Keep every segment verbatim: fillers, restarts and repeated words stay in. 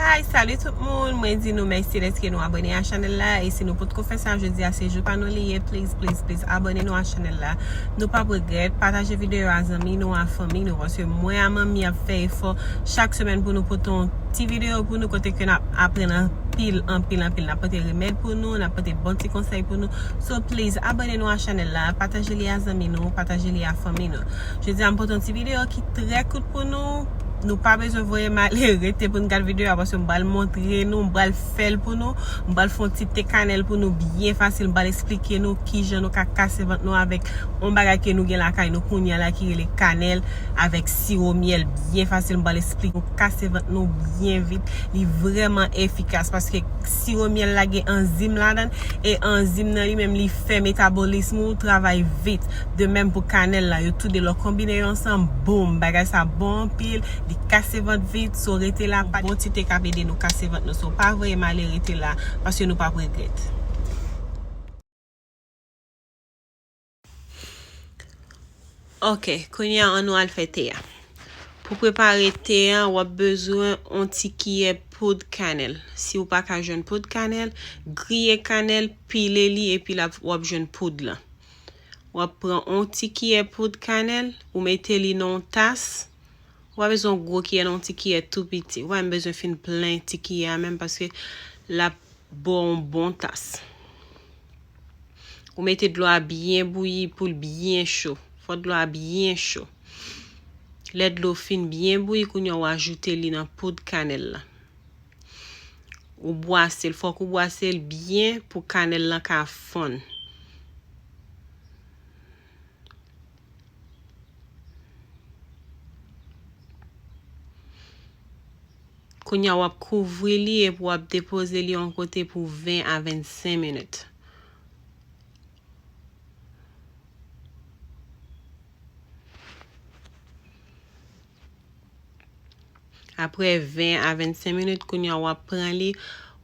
Hi, salut tout moun. Mwen di nou mèsi dèske nou abòne a chanèl la. E si nou potko fè sa, jodi a se jou pa nou li ye. Please, please, please, abòne nou a chanèl la. Nou p ap regrèt. Pataje videyo a zanmi nou, a fanmi nou. Paske mwen a manmi ap fè efò chak semèn pou nou pote yon ti videyo pou nou kote ke n ap aprann anpil, anpil, anpil. N ap pote remèd pou nou, n ap pote bon ti konsèy pou nou. So, please, abòne nou a chanèl la. Pataje li a zanmi nou, pataje li a fanmi nou. Jodi a, m pote yon ti videyo ki trè kout pou nou. Nou pa bezwen voye m ale, rete pou n gad videyo a, paske m pral montre nou, m pral fè l pou nou, m pral fè yon ti te kanèl pou nou byen fasil, m pral eksplike nou kijan nou ka kase vant nou avèk yon bagay ke nou gen lakay nou kounye a la ki rele kanèl avèk siwo myèl byen fasil, m pral eksplike nou kase vant nou byen vit, li vrèman efikas paske siwo myèl la gen anzim ladan l, e anzim nan li menm li fè metabolism ou travay vit. De menm pou kanèl la, yo toude lè w konbine yo ansanm, boum, bagay sa bon anpil, li kase vant vit, so rete la, pa bon ti te k ap ede nou kase vant nou, so pa voye m ale, rete la, paske nou p ap regrèt. Ok, kounye a, ann nou al fè te a. Pou prepare te a, w ap bezwen yon ti kiyè poud kanèl. Si w pa ka jwenn poud kanèl, griye kanèl, pile li, epi l ap, w ap jwenn poud lan. W ap pran yon ti kiyè poud kanèl, ou mete li nan yon tas. Ou pa bezwen yon gwo kiyè, non, yon ti kiyè tou piti. Ou pa menm bezwen fin plen ti kiyè a menm, paske l ap ba w yon bon tas. Ou mete dlo a byen bouyi pou l byen cho. Fò dlo a byen cho. Lè dlo fin byen bouyi, kounye a w ajoute li nan poud kanèl la. Ou bwase l, fòk ou bwase l byen pou kanèl lan ka fonn. Kounye a, w ap kouvri li epi w ap depoze li yon kote pou ven a vennsenk minit. Apre ven a vennsenk minit, kounye a, w ap pran li,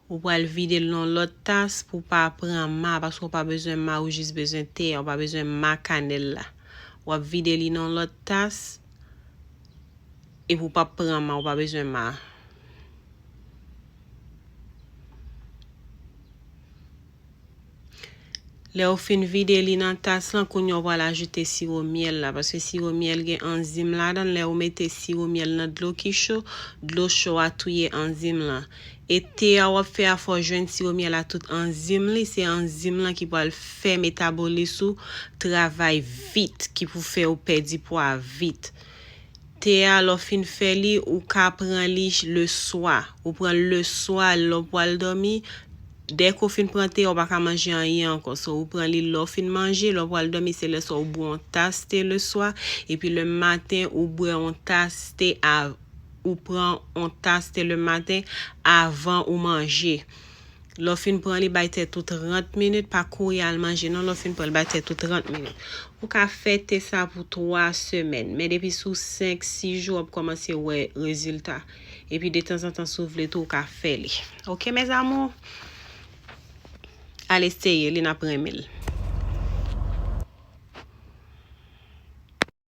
ou pral vide l nan lòt tas pou w pa pran ma, paske w pa bezwen ma, ou jis bezwen te a, ou pa bezwen ma kanèl la. W ap vide li nan lòt tas, epi w p ap pran ma, ou pa bezwen ma. Lè w fin vide li nan tas lan, kounye a w pral ajoute siwo myèl la, paske siwo myèl gen anzim ladan l. Lè w mete siwo myèl nan dlo ki cho, dlo cho a touye anzim lan. E te a w ap fè a, fò w jwenn siwo myèl a tout anzim li, se anzim lan ki pral fè metabolis ou travay vit, ki pou fè w pèdi pwa vit. Te a, lè w fin fè li, ou ka pran li leswa. Ou pran l leswa, lè w pral dòmi, dèke w fin pran te a, ou pa ka manje anyen ankò. So, ou pran li lè w fin manje, lè w pral dòmi, se lè sa w bwè yon tas te leswa. Epi lè maten, ou bwè yon tas te a, ou pran yon tas te lè maten avan ou manje. Lè w fin pran li, bay tèt ou trant minit, pa kouri al manje non, lè w fin pran li, bay tèt ou trant minit. Ou ka fè te sa pou twa semèn, men depi sou senk, sis jou, w ap kòmanse wè rezilta. Epi detanzantan, si w vle tou, ou ka fè li. Ok, mes amours? Al eseye li, n ap renmen l.